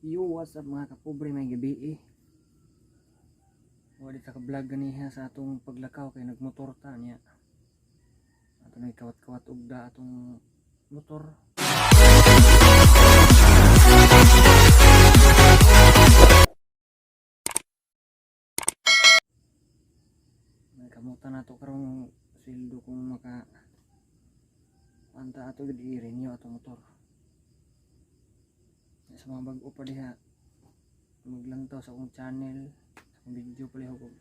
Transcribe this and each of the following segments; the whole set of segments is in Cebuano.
Yo, what's up, mga kapobre? May gabi eh. Wala ta ka-vlog ganiha sa atong paglakaw kay nagmotor ta niya. Ato nang kawat-kawat ugda atong motor. May kamutan nato karong sweldo kung maka anta ato gid i-renew atong motor. Sa mga bag-o pa diha, maglantaw sa akong channel, sa akong video, palihog og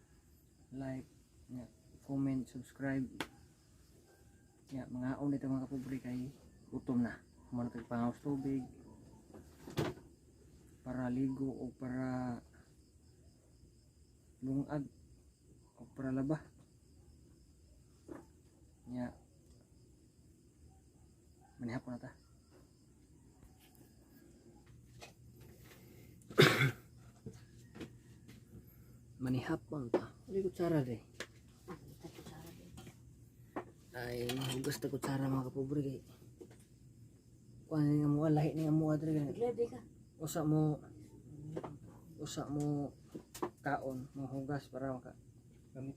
like nya, comment, subscribe nya. Mga dito, mga kapobre, kay gutom na. Human tag pangawas tubig para ligo o para lungag o para laba nya. Manihapon na ta. Manihapon ta. Uli kutsara de. Ay, mahugas ta kutsara, mga kapobre, kay kuan ni nga mua, lahi ni nga mua diri kay Naglebe ka. Usa mo kaon, mo hugas para maka gamit.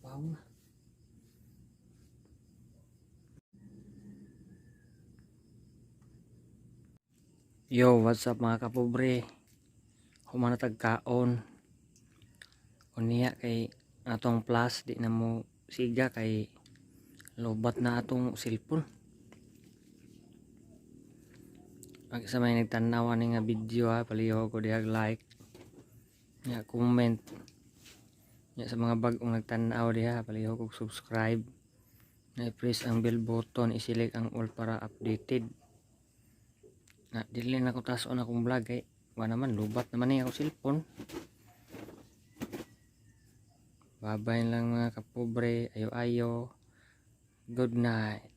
Baho na. Yo, what's up, mga kapobre? Human na tag kaon. Unya kay atong plus di na mo siga kay lobat na atong cellphone. Ang sa may nagtanaw ani nga video ha, palihog ko dihag like. Nya comment. Nya sa mga bag-ong nagtanaw diha, palihog og subscribe. Na i-press ang bell button, i-select ang all para updated. Na dili na ko taas-on akong vlog kay wa naman, lubat naman ni ako cellphone. Bye-bye lang, mga kapobre. Ayo ayo. Good night.